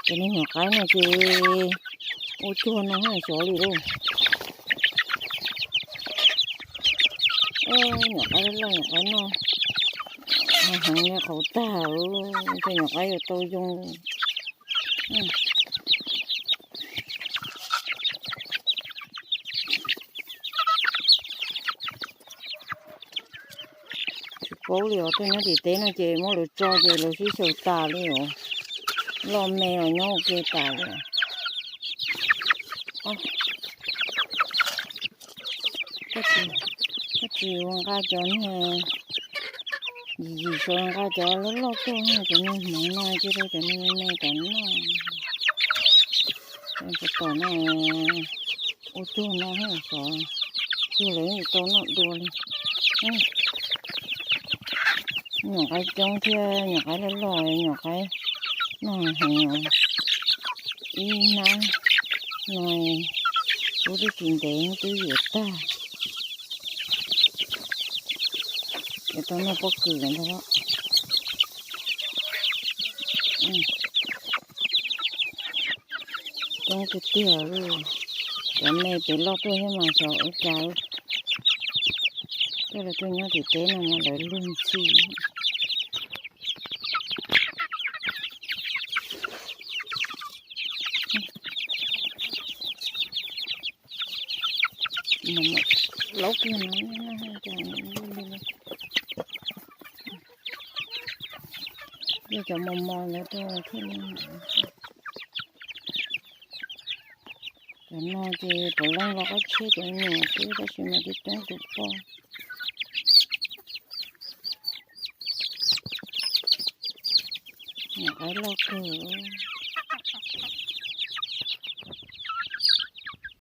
Cov niag nyuam qaib no ces ua cuag no xyov li lauj. Nyuam qaib loj loj nyuam qaib noj heev li qhauv tag, ces nyuam qaib yuav tau zoo. Tsis paub li os, tuaj nyob tim teb no ces muab lawv tso ces lawv sib xyaw tas li os. Loj me los nyob ua ke tas li. Koj tsis ua nqa cov niag yim yim saud, nqa cov loj loj tuaj, cov niag hmoov no cia rau cov niag me me tom noj. Cov tom no ua cuag no xyov, cuag lawv tsis tau noj dua li. Nyuam qaib coob thiab nyuam qaib loj loj, nyuam qaib noj heev. Ib hnab no kuv twb tsis ntev twb yuav tag. Yuav tau noj pob kws ntag. Coob tiag tiag li. Cov me pem loj tuaj thiab mas xyov ua cas. Coj lawv tuaj nyob tim teb no mas lawv luag ntxhi. Laub kiag no, cov mos mos lawv rau thiaj li. Cov no ces puav leej los qab tshiab cov nyuam xwb tab sis mas coob coob tus poj. Nyuam qaib loj kawg.